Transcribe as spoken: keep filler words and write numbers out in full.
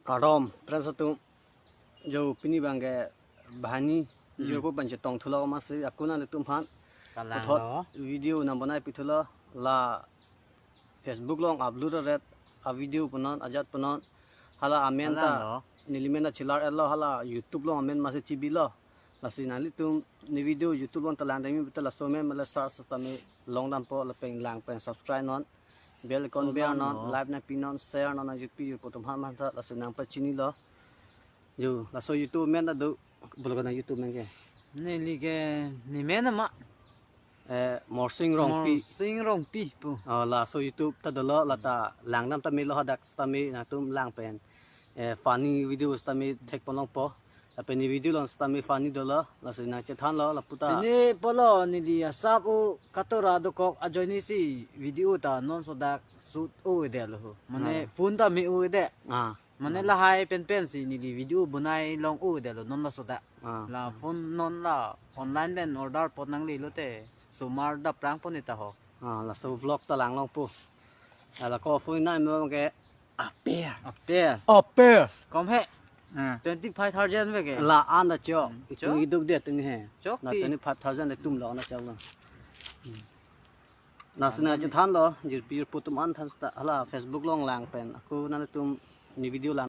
Kardom, friends atum. Jo pini abangke banghini Hmm. jirpo pen chetong thulo amatsi ako nanglitum aphan Kalang puthot lo. video nang bonai pithulo la Facebook along upload ret a video punon ajat punon hala amen Kalang ta lo. neli men ta chelar etlo hala YouTube along amen amatsi chibilo. Lasi nanglitum ne video YouTube along ta langdamji pulote laso amen mele search tame longdampo lapen lang pen subscribe non. Bell icon So, ber lang non, lo. Like nangpinon, share non, nang jirpi jirpo atum aphan aphan ta laso nangpachinilo. Jo, laso YouTube amen ta do, bolo nang YouTube amen ke. Neli ke, ne men ama. Eh, Morsing Rongpi. Morsing Rongpi pu. Oh, laso YouTube ta dolo, lata langdam tame lo hadak tame nangtum lang pen. Eh, funny video tame thekpon longpo. Lapen ne video along tame funny dolo, lasi nangchethanlo, lapu ta. Pini pulo neli asap o katora dokok ajoinesi video ta non laso dak shoot o-edetlo ho. Mane Ah. phone ta me-o-edet. Ah. Mane Ah. lahai penpensi neli video bonai long o-edetlo non laso dak. Ah. La phone non la online pen order pon nanglelo te. Osomar daprang pon ita ho. Ah, laso vlog ta lang longpo. Ala ko phone na mo ke appear. Appear. Appear. Kom he. Ah. Twenty five thousand ave ke. La an ta chok. Hmm, Itum chok. Iduk dia tung he. Chok Na ti. Twenty five thousand le tum lo na chok lo. Lasi nangchethanlo, jirpi jirpo atum aphan than seta hala Facebook along lang pen. Ako nanglitum ne video lang